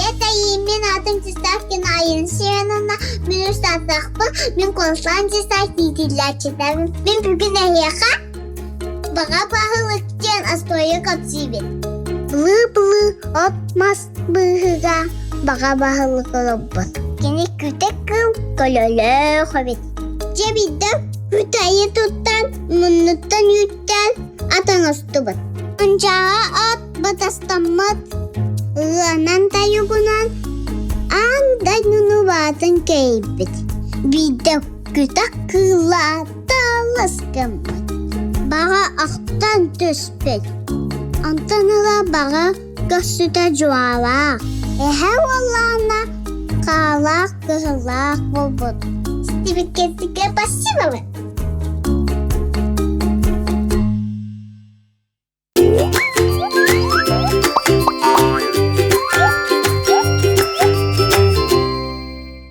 Привет, мин аатым Чиставкина Айын Семеновна, мин устаатахпын, мин Константин Чистав иитиллээччитэбин. Мин бүгүн эһиэхэ баҕа баһылык диэн остуоруйа кэпсиибин. Былыы-былыы от-мас быыһыга баҕа баһылык олорбут. Кини күтэ кыл көлөлөөх эбит. Дьэ биирдэ күтэйи туттан, муннуттан үүттээн ат оҥостубут. Ынчааҕа от батастаммыт, ыанан тайыгынан аан дойдуну баатын кэйбит. Биирдэ күтэх кыыла талыс гыммыт. Баҕа ахтан түспүт. Онтон ыла баҕа көрсүтэ дьуолаах, эһэ уоллаана хаалаах кыһыллаах буолбут. Истибиккитигэр спасибо.